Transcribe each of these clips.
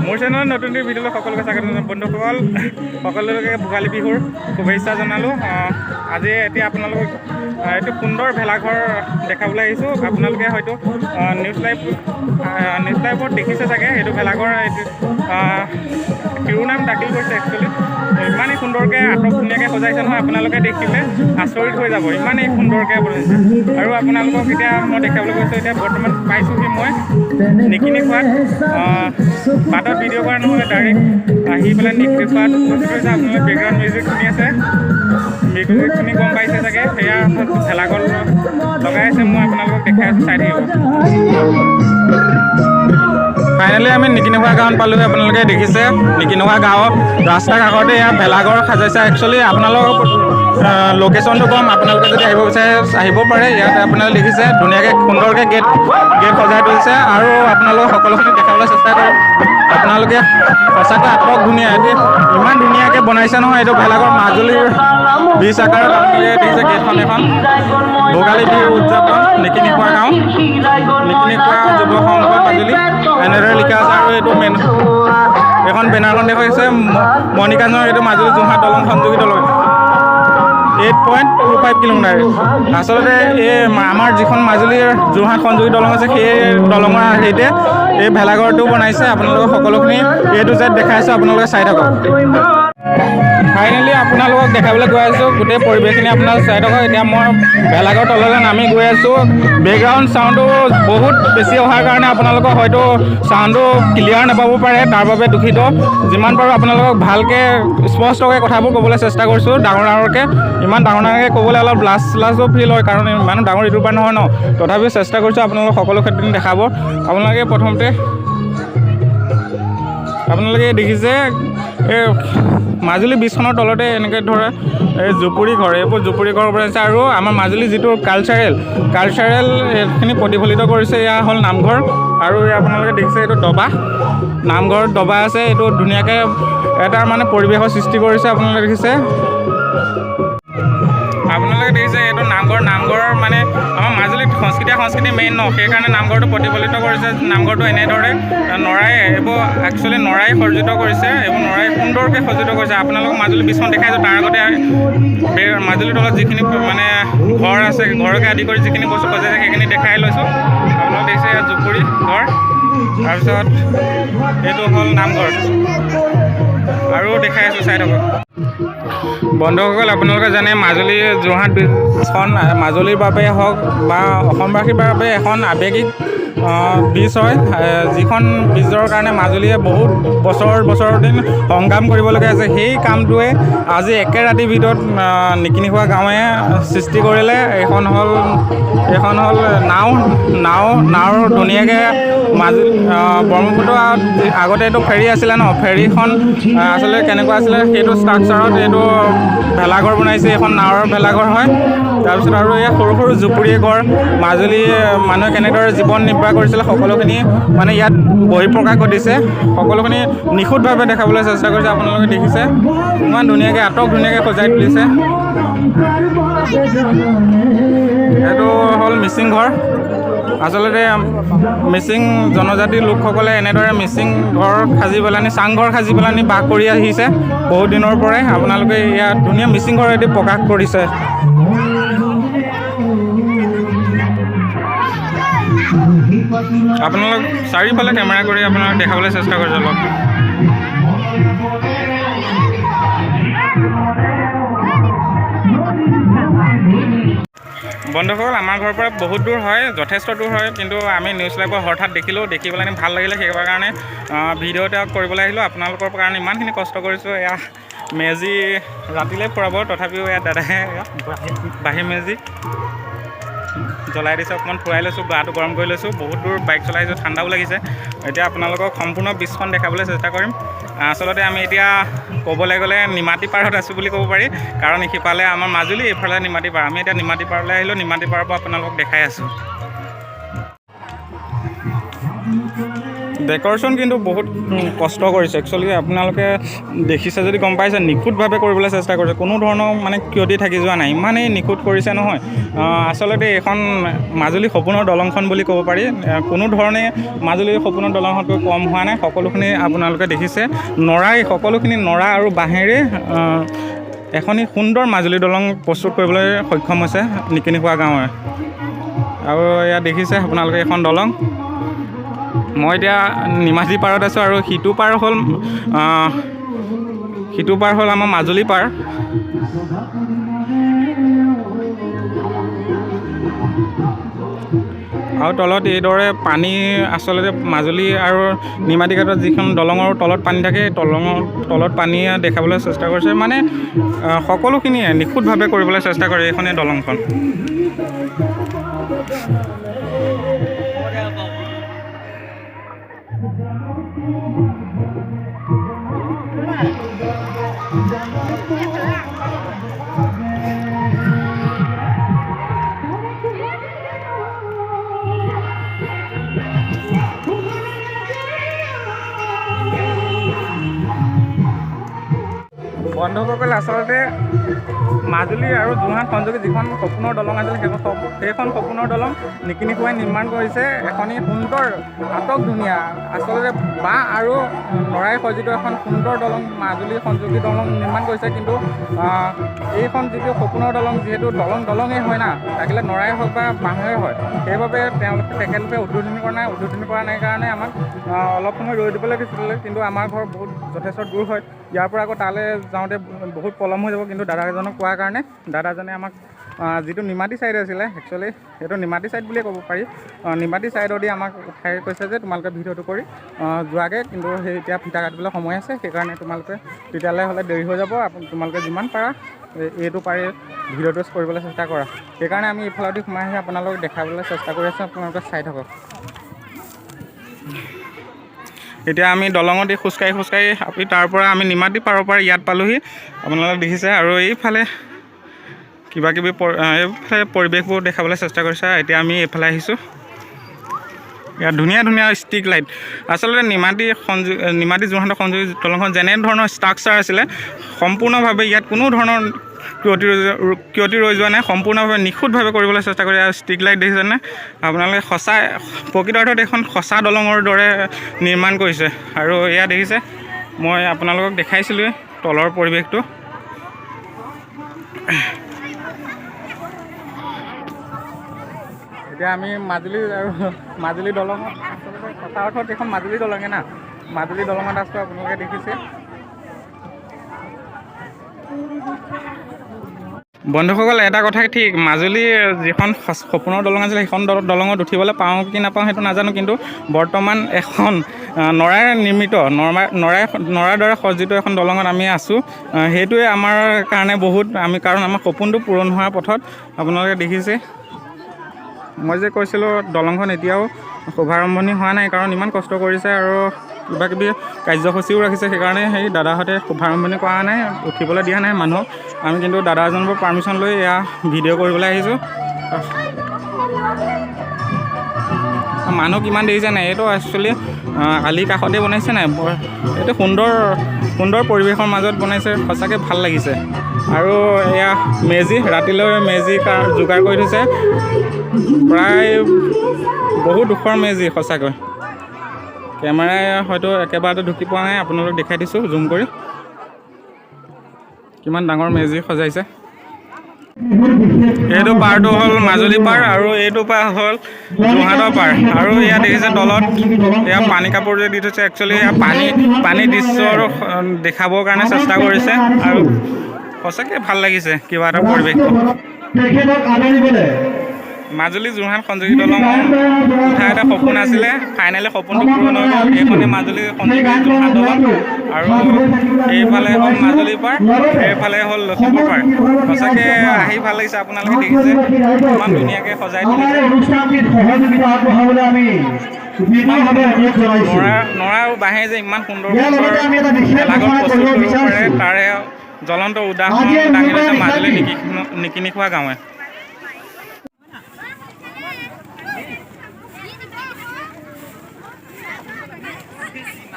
মোৰ চেনেলত নতুন ভিডিঅ'লৈ সকলোকে স্বাগতম জনালোঁ। বন্ধুসকল, সকলোকে ভোগালী বিহুৰ শুভেচ্ছা জনালোঁ। আজি এতিয়া আপোনালোকক এইটো সুন্দৰ ভেলাঘৰ দেখাবলৈ আহিছোঁ। আপোনালোকে হয়তো নিউজ লাইভত দেখিছে চাগে। এইটো ভেলাঘৰ, এইটো শিৰোনাম দাখিল কৰিছে। একচুৱেলি ইমানেই সুন্দৰকৈ, আটক ধুনীয়াকৈ সজাইছে নহয়, আপোনালোকে দেখিলে আচৰিত হৈ যাব, ইমানেই সুন্দৰকৈ বনাইছে। আৰু আপোনালোকক এতিয়া মই দেখাবলৈ গৈছোঁ। এতিয়া বৰ্তমান পাইছোঁহি মই নিকিনি খোৱাত। বাটত ভিডিঅ' কৰা নহ'লে, ডাইৰেক্ট আহি পেলাই নিকিনি খোৱাত উপস্থিত হৈছে। আপোনালোকে বেকগ্ৰাউণ্ড মিউজিক শুনি আছে, মিউজিক শুনি গম পাইছে চাগে, সেয়া ভেলাঘৰ লগাই আছে। মই আপোনালোকক দেখাই আছোঁ, চাই থাকিব। ফাইনেলি আমি নিকিনিখোৱা গাঁৱত পালোঁহি। আপোনালোকে দেখিছে, নিকিনিখোৱা গাঁৱৰ ৰাস্তাৰ কাষতে ইয়াত ভেলাঘৰ সাজাইছে। একচুৱেলি আপোনালোকক লোকেশ্যনটো ক'ম, আপোনালোকে যদি আহিব বিচাৰে আহিব পাৰে। ইয়াত আপোনালোকে দেখিছে, ধুনীয়াকৈ সুন্দৰকৈ গেট গেট সজাই তুলিছে আৰু আপোনালোকক সকলোখিনি দেখাবলৈ চেষ্টা কৰিম। আপোনালোকে সঁচাকৈ আটক ধুনীয়া, এইটো ইমান ধুনীয়াকৈ বনাইছে নহয় এইটো ভেলাঘৰ। মাজুলীৰ ব্ৰীজ আকাৰত আপোনালোকে দেখিছে গেটখন। এখন ভোগালী বিহু উদযাপন, নিকিনিখোৱা গাঁও, নিকিনিখোৱা যুৱ সংঘ মাজুলী, এনেদৰে লিখা আছে। আৰু এইটো মেইন এখন বেনাৰখন দেখুৱাইছে মণিকাঞ্চন। এইটো মাজুলী যোৰহাট দলং সংযোগী দলং, 8.25 kilometre। আচলতে এই আমাৰ যিখন মাজুলীৰ যোৰহাট সংযোগী দলং আছে, সেই দলঙৰ আৰ্হিতে এই ভেলাঘৰটো বনাইছে। আপোনালোকক সকলোখিনি এ টু জেড দেখাইছোঁ, আপোনালোকে চাই থাকক। ফাইনেলি আপোনালোকক দেখাবলৈ গৈ আছোঁ গোটেই পৰিৱেশখিনি, আপোনালোকে চাই থাকক। এতিয়া মই ভেলাঘৰ তললৈ নামি গৈ আছোঁ। বেকগ্ৰাউণ্ড চাউণ্ডটো বহুত বেছি অহাৰ কাৰণে আপোনালোকক হয়তো চাউণ্ডটো ক্লিয়াৰ নাপাব পাৰে, তাৰ বাবে দুখিত। যিমান পাৰোঁ আপোনালোকক ভালকৈ স্পষ্টকৈ কথাবোৰ ক'বলৈ চেষ্টা কৰিছোঁ। ডাঙৰ ডাঙৰকৈ, ইমান ডাঙৰ ডাঙৰকৈ ক'বলৈ অলপ লাজ লাজো ফিল হয়, কাৰণ ইমানো ডাঙৰ ইউটিউবাৰ নহয় ন। তথাপিও চেষ্টা কৰিছোঁ আপোনালোকক সকলো ক্ষেত্ৰত দেখাব। আপোনালোকে প্ৰথমতে আপোনালোকে দেখিছে, এই মাজুলী ব্ৰীজখনৰ তলতে এনেকৈ ধৰা এই জুপুৰি ঘৰ, এইবোৰ জুপুৰি ঘৰ বনাইছে। আৰু আমাৰ মাজুলী যিটো কালচাৰেল এইখিনি প্ৰতিফলিত কৰিছে। এয়া হ'ল নামঘৰ আৰু এই আপোনালোকে দেখিছে এইটো দবা, নামঘৰত দবা আছে। এইটো ধুনীয়াকৈ এটা মানে পৰিৱেশৰ সৃষ্টি কৰিছে। আপোনালোকে দেখিছে এইটো নামঘৰ। নামঘৰ মানে আমাৰ মাজুলীত সংস্কৃতি সংস্কৃতি মেইন ন, সেইকাৰণে নামঘৰটো প্ৰতিফলিত কৰিছে। নামঘৰটো এনেদৰে নৰাই, এইবোৰ একচুৱেলি নৰাই সজ্জিত কৰিছে, এইবোৰ নৰাই সুন্দৰকৈ সজ্জিত কৰিছে। আপোনালোকক মাজুলী ব্ৰীজখন দেখাইছোঁ, তাৰ আগতে মাজুলীৰ তলত যিখিনি মানে ঘৰ আছে, ঘৰকে আদি কৰি যিখিনি বস্তু সজাইছে, সেইখিনি দেখাই লৈছোঁ। আপোনালোক দেখিছে ইয়াত জুপুৰি ঘৰ, তাৰপিছত এইটো হ'ল নামঘৰ। আৰু দেখাই আছোঁ, চাই থাকক। বন্ধুসকল, আপোনালোকে জানে মাজুলী যোৰহাট ব্ৰীজখন মাজুলীৰ বাবে হওক বা অসমবাসীৰ বাবে এখন আৱেগিক ব্ৰীজ হয়, যিখন ব্ৰীজৰ কাৰণে মাজুলীয়ে বহুত বছৰ বছৰ দিন সংগ্ৰাম কৰিবলগীয়া হৈছে। সেই কামটোৱে আজি একে ৰাতিৰ ভিতৰত নিকিনিখোৱা গাঁৱে সৃষ্টি কৰিলে। এইখন হ'ল নাও নাও নাৱৰ ধুনীয়াকৈ মাজুলী ব্ৰহ্মপুত্ৰ আগতে এইটো ফেৰী আছিলে ন, ফেৰীখন আচলতে কেনেকুৱা আছিলে, সেইটো ষ্ট্ৰাকচাৰত এইটো ভেলাঘৰ বনাইছে। এইখন নাৱৰ ভেলাঘৰ হয়। তাৰপিছত আৰু এই সৰু সৰু জুপুৰি ঘৰ, মাজুলী মানুহে কেনেদৰে জীৱন নিৰ্বাহ কৰিছিলে, সকলোখিনি মানে ইয়াত বহিঃপ্ৰকাশ ঘটিছে। সকলোখিনি নিখুঁতভাৱে দেখাবলৈ চেষ্টা কৰিছে। আপোনালোকে দেখিছে, ইমান ধুনীয়াকৈ, আটক ধুনীয়াকৈ সজাই তুলিছে। এইটো হ'ল মিচিং ঘৰ। আচলতে মিচিং জনজাতিৰ লোকসকলে এনেদৰে মিচিং ঘৰ সাজি পেলানি, চাংঘৰ সাজি পেলানি বাস কৰি আহিছে বহুত দিনৰ পৰাই। আপোনালোকে ইয়াত ধুনীয়া মিচিং ঘৰ এটি প্ৰকাশ কৰিছে। আপোনালোক চাৰিওফালে কেমেৰা কৰি আপোনালোক দেখাবলৈ চেষ্টা কৰিছে অলপ। বন্ধুসকল, আমাৰ ঘৰৰ পৰা বহুত দূৰ হয়, যথেষ্ট দূৰ হয়, কিন্তু আমি নিউজ লাইভৰ হঠাৎ দেখিলোঁ, দেখি পেলাই ভাল লাগিলে, সেই কাৰণে ভিডিঅ' এটা কৰিবলৈ আহিলোঁ। আপোনালোকৰ কাৰণে ইমানখিনি কষ্ট কৰিছোঁ। এয়া মেজি ৰাতিলৈ ফুৰাব, তথাপিও এয়া দাদাই বাঁহী মেজি জ্বলাই দিছে। অকণমান ফুৰাই লৈছোঁ, গাটো গৰম কৰি লৈছোঁ। বহুত দূৰ বাইক চলাইছোঁ, ঠাণ্ডাও লাগিছে। এতিয়া আপোনালোকক সম্পূৰ্ণ ব্ৰীজখন দেখাবলৈ চেষ্টা কৰিম। আচলতে আমি এতিয়া ক'বলৈ গ'লে নিমাতী পাৰত আছোঁ বুলি ক'ব পাৰি, কাৰণ সিফালে আমাৰ মাজুলী, এইফালে নিমাতী পাৰ। আমি এতিয়া নিমাতী পাৰলৈ আহিলোঁ, নিমাতী পাৰৰ পৰা আপোনালোকক দেখাই আছোঁ। ডেক'ৰেশ্যন কিন্তু বহুত কষ্ট কৰিছে। একচুৱেলি আপোনালোকে দেখিছে যদি গম পাইছে, নিখুঁতভাৱে কৰিবলৈ চেষ্টা কৰিছে। কোনো ধৰণৰ মানে ক্ষতি থাকি যোৱা নাই, ইমানেই নিখুঁত কৰিছে নহয়। আচলতে এইখন মাজুলী সপোনৰ দলংখন বুলি ক'ব পাৰি। কোনো ধৰণে মাজুলীৰ সপোনৰ দলংখনতকৈ কম হোৱা নাই। সকলোখিনি আপোনালোকে দেখিছে, নৰাই, সকলোখিনি নৰা আৰু বাঁহেৰে এখনি সুন্দৰ মাজুলী দলং প্ৰস্তুত কৰিবলৈ সক্ষম হৈছে নিকিনিখোৱা গাঁৱে। আৰু ইয়াত দেখিছে আপোনালোকে এইখন দলং। মই এতিয়া নিমাতী পাৰত আছোঁ আৰু সিটো পাৰ হ'ল আমাৰ মাজুলী পাৰ। আৰু তলত এইদৰে পানী, আচলতে মাজুলী আৰু নিমাতী ঘাটত যিখন দলঙৰ তলত পানী থাকে, দলঙৰ তলত পানী দেখাবলৈ চেষ্টা কৰিছে। মানে সকলোখিনিয়ে নিখুঁতভাৱে কৰিবলৈ চেষ্টা কৰে এইখনেই দলংখন। বন্ধুসকল, আচলতে মাজুলী আৰু যোৰহাট সংযোগী যিখন সপোনৰ দলং আছিল, সেইখন সপোনৰ দলং নিকিনিখোৱাই নিৰ্মাণ কৰিছে। এখনি সুন্দৰ আটক ধুনীয়া, আচলতে বাঁহ আৰু নৰাই সজ্জিত এখন সুন্দৰ দলং, মাজুলী সংযোগী দলং নিৰ্মাণ কৰিছে। কিন্তু এইখন যিটো সপোনৰ দলং, যিহেতু দলং দলঙেই হয় না, লাগিলে নৰাই হওক বা বাঁহেৰে হয়, সেইবাবে তেখেতলোকে উদ্বোধনী কৰা নাই। উদ্বোধনী কৰা নাই কাৰণে আমাক অলপ সময় ৰৈ দিব লাগিছিলে, কিন্তু আমাৰ ঘৰ বহুত যথেষ্ট দূৰ হয়, ইয়াৰ পৰা আকৌ তালৈ যাওঁতে বহুত পলম হৈ যাব। কিন্তু দাদাজনক কোৱাৰ কাৰণে দাদাজনে আমাক যিটো নিমাতী ছাইড আছিলে, একচুৱেলি সেইটো নিমাতী ছাইড বুলিয়ে ক'ব পাৰি, নিমাতী ছাইডেদি আমাক উঠাই কৈছে যে তোমালোকে ভিডিঅ'টো কৰি যোৱাগৈ, কিন্তু সেই এতিয়া ফিটা কাটিবলৈ সময় আছে, সেইকাৰণে তোমালোকে তেতিয়ালৈ হ'লে দেৰি হৈ যাব, তোমালোকে যিমান পাৰা এইটো পাৰি ভিডিঅ'টো কৰিবলৈ চেষ্টা কৰা। সেইকাৰণে আমি এইফালেদি সোমাই আহি আপোনালোকক দেখাবলৈ চেষ্টা কৰি আছোঁ, আপোনালোকে চাই থাকক। এতিয়া আমি দলঙত খোজকাঢ়ি খোজকাঢ়ি আমি তাৰ পৰা আমি নিমাতী পাৰৰ পৰা ইয়াত পালোহি, আপোনালোকে দেখিছে। আৰু এইফালে কিবা কিবি এইফালে পৰিৱেশবোৰ দেখাবলৈ চেষ্টা কৰিছে। এতিয়া আমি এইফালে আহিছোঁ, ইয়াত ধুনীয়া ধুনীয়া ষ্ট্ৰিট লাইট। আচলতে নিমাতী যোৰহাটৰ সংযোগী দলংখন যেনেধৰণৰ ষ্ট্ৰাকচাৰ আছিলে, সম্পূৰ্ণভাৱে ইয়াত কোনো ধৰণৰ ক্ষতি ৰৈ যোৱা নাই, সম্পূৰ্ণভাৱে নিখুঁতভাৱে কৰিবলৈ চেষ্টা কৰি। আৰু ষ্ট্ৰিট লাইট দেখিছেনে আপোনালোকে, সঁচা প্ৰকৃত অৰ্থত এখন সঁচা দলঙৰ দৰে নিৰ্মাণ কৰিছে। আৰু এয়া দেখিছে, মই আপোনালোকক দেখাইছিলোঁৱেই তলৰ পৰিৱেশটো। এতিয়া আমি মাজুলী আৰু মাজুলী দলঙত, আচলতে সঁচা অৰ্থত এইখন মাজুলী দলঙে না, মাজুলী দলঙত আছোঁ, আপোনালোকে দেখিছে। বন্ধুসকল, এটা কথা ঠিক, মাজুলীৰ যিখন সপোনৰ দলং আছিলে, সেইখন দলঙত উঠিবলৈ পাওঁ কি নাপাওঁ সেইটো নাজানো, কিন্তু বৰ্তমান এখন নৰাৰে নিৰ্মিত, নৰাৰ দ্বাৰা সজ্জিত এখন দলঙত আমি আছোঁ। সেইটোৱে আমাৰ কাৰণে বহুত, আমি কাৰণ আমাৰ সপোনটো পূৰণ হোৱাৰ পথত আপোনালোকে দেখিছে। মই যে কৈছিলোঁ দলংখন এতিয়াও শুভাৰম্ভণি হোৱা নাই, কাৰণ ইমান কষ্ট কৰিছে আৰু কিবা কিবি কাৰ্যসূচীও ৰাখিছে, সেইকাৰণে সেই দাদাহঁতে শুভাৰম্ভণি কৰা নাই, উঠিবলৈ দিয়া নাই মানুহক। আমি কিন্তু দাদা এজনৰ পৰা পাৰ্মিশ্যন লৈ এয়া ভিডিঅ' কৰিবলৈ আহিছোঁ। মানুহ কিমান দেখিছে নাই, এইটো একচুৱেলি আলিৰ কাষতে বনাইছে নাই, এইটো সুন্দৰ সুন্দৰ পৰিৱেশৰ মাজত বনাইছে, সঁচাকৈ ভাল লাগিছে। আৰু এয়া মেজি, ৰাতিলৈ মেজি যোগাৰ কৰি থৈছে, প্ৰায় বহুত দুখৰ মেজি সঁচাকৈ। কেমেৰাই হয়তো একেবাৰতে ঢুকি পোৱা নাই, আপোনালোক দেখাই দিছোঁ জুম কৰি কিমান ডাঙৰ মেজি সজাইছে। এইটো পাৰটো হ'ল মাজুলী পাৰ আৰু এইটো পাৰ হ'ল যোৰহাটৰ পাৰ। আৰু ইয়াত দেখিছে তলত এয়া পানী কাপোৰ যে দি থৈছে, একচুৱেলি এয়া পানী দৃশ্য দেখাবৰ কাৰণে চেষ্টা কৰিছে আৰু সঁচাকৈ ভাল লাগিছে কিবা এটা পৰিৱেশটো। মাজুলী যোৰহাট সংযোগী দলং উঠা এটা সপোন আছিলে, ফাইনেলি সপোনটো পূৰণ হৈ গ'ল। এইখনে মাজুলী সংযোগী যোৰহাট দলং আৰু এইফালে হ'ল মাজুলী পাৰ, এইফালে হ'ল লখিমপুৰ পাৰ। সঁচাকৈ আহি ভাল লাগিছে, আপোনালোকে দেখিছে ইমান ধুনীয়াকৈ সজাই তুলিছে। নৰা আৰু বাঁহে যে ইমান সুন্দৰ সুন্দৰ ভেলাঘৰ প্ৰস্তুত কৰিব পাৰে, তাৰে জ্বলন্ত উদাহৰণ দাঙি ধৰিছে মাজুলী নিকিনিখোৱা গাঁৱে।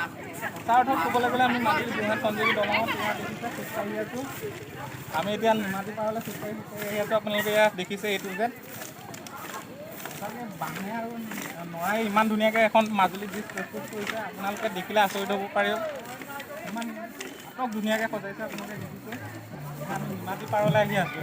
সঁচা অৰ্থত ক'বলৈ গ'লে আমি মাজুলী যোৰহাট সংযোগী দলঙত এয়া দেখিছে খোজকাঢ়ি আছোঁ। আমি এতিয়া নিমাতী পাৰলৈ খোজকাঢ়ি খোজকাঢ়ি আহি আছোঁ। আপোনালোকে ইয়াত দেখিছে এইটো যে সঁচাকৈ বাঁহে আৰু নৰাই ইমান ধুনীয়াকৈ এখন মাজুলী ব্ৰিজ প্ৰস্তুত কৰিছে। আপোনালোকে দেখিলে আচৰিত হ'ব পাৰে, ইমান আটক ধুনীয়াকৈ সজাইছে। আপোনালোকে দেখিছে, আমি নিমাতী পাৰলৈ আহি আছোঁ।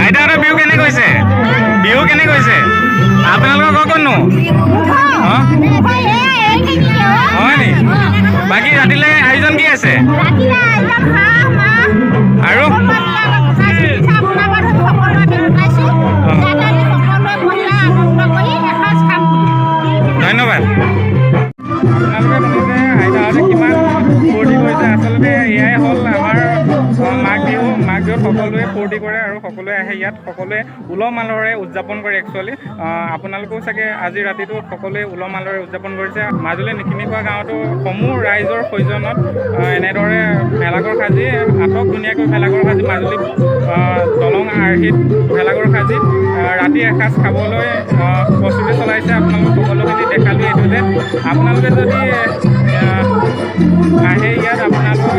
আইতাহঁতৰ বিহু কেনে গৈছে? বিহু কেনে গৈছে আপোনালোকৰ? ঘৰ ক'তনো? হয় নি? বাকী ৰাতিলৈ আয়োজন কি আছে আৰু? ধন্যবাদ। আপোনালোকে শুনিছে আইতাহঁতে কিমান ফূৰ্তি কৰিছে। আচলতে এয়াই হ'ল আমাৰ মাঘ বিহু। মাঘ বিহুত সকলোৱে ফূৰ্তি কৰে আৰু সকলোৱে আহে ইয়াত, সকলোৱে উলহ মালহেৰে উদযাপন কৰে। একচুৱেলি আপোনালোকেও চাগে আজি ৰাতিটো সকলোৱে উলহ মালহেৰে উদযাপন কৰিছে। মাজুলী নিকিনিখোৱা গাঁৱতো সমূহ ৰাইজৰ সৌজন্যত এনেদৰে ভেলাঘৰ সাজি, আটক ধুনীয়াকৈ ভেলাঘৰ সাজি, মাজুলী দলং আৰ্হিত ভেলাঘৰ সাজি ৰাতি এসাঁজ খাবলৈ প্ৰস্তুতি চলাইছে। আপোনালোক সকলোখিনি দেখালোঁ এইটো যে আপোনালোকে যদি আহে ইয়াত, আপোনালোক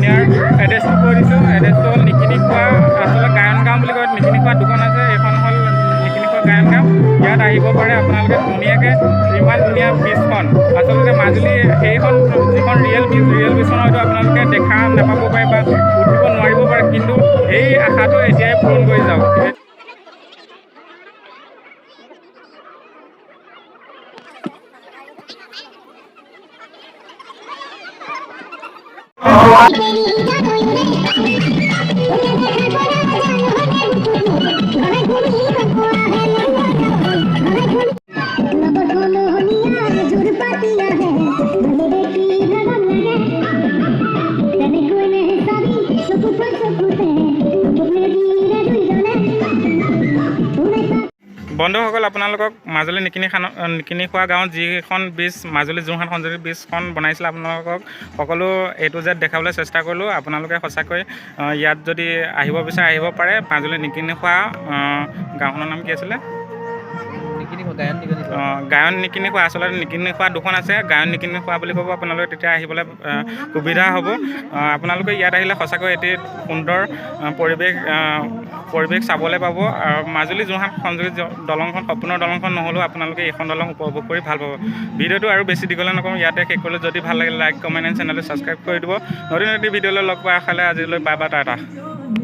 নিয়াৰ এড্ৰেছটো কৈ দিছোঁ। এড্ৰেছটো হ'ল নিকিনিখোৱা, আচলতে গায়ন গাঁও বুলি কয়। নিকিনিখোৱা দুখন আছে, এইখন হ'ল নিকিনিখোৱা গায়ন গাঁও। ইয়াত আহিব পাৰে আপোনালোকে ধুনীয়াকৈ। ইমান ধুনীয়া ব্ৰিজখন, আচলতে মাজুলী সেইখন যিখন ৰিয়েল ব্ৰিজ, ৰিয়েল ব্ৰিজখন হয়তো আপোনালোকে দেখা নাপাব পাৰে বা উঠিব নোৱাৰিব পাৰে, কিন্তু এই আশাটো এতিয়াই পূৰণ কৰি যাওক। বন্ধুসকল, আপোনালোকক মাজুলী নিকিনিখোৱা গাঁৱত যিখন ব্ৰিজ, মাজুলী যোৰহাট সংযোগী ব্ৰিজখন বনাইছিলে, আপোনালোকক সকলো এ টু জেড দেখাবলৈ চেষ্টা কৰিলোঁ। আপোনালোকে সঁচাকৈ ইয়াত যদি আহিব বিচাৰে, আহিব পাৰে। মাজুলী নিকিনিখোৱা গাঁওখনৰ নাম কি আছিলে? গায়ন নিকিনিখোৱা। আচলতে নিকিনিখোৱা দুখন আছে, গায়ন নিকিনিখোৱা বুলি ক'ব আপোনালোকে, তেতিয়া আহিবলৈ সুবিধা হ'ব। আপোনালোকে ইয়াত আহিলে সঁচাকৈ এটি সুন্দৰ পৰিৱেশ চাবলৈ পাব। আৰু মাজুলী যোৰহাট সংযোগী দলংখন, সপোনৰ দলংখন নহ'লেও আপোনালোকে এইখন দলং উপভোগ কৰি ভাল পাব। ভিডিঅ'টো আৰু বেছি দীঘলীয়া নকৰোঁ, ইয়াতে শেষ কৰিলোঁ। যদি ভাল লাগিলে লাইক, কমেণ্ট এণ্ড চেনেলটো ছাবস্ক্ৰাইব কৰি দিব। নতুন নতুন ভিডিঅ'লৈ লগ পোৱাৰ আশাৰে আজিলৈ বাই বাই, টাটা।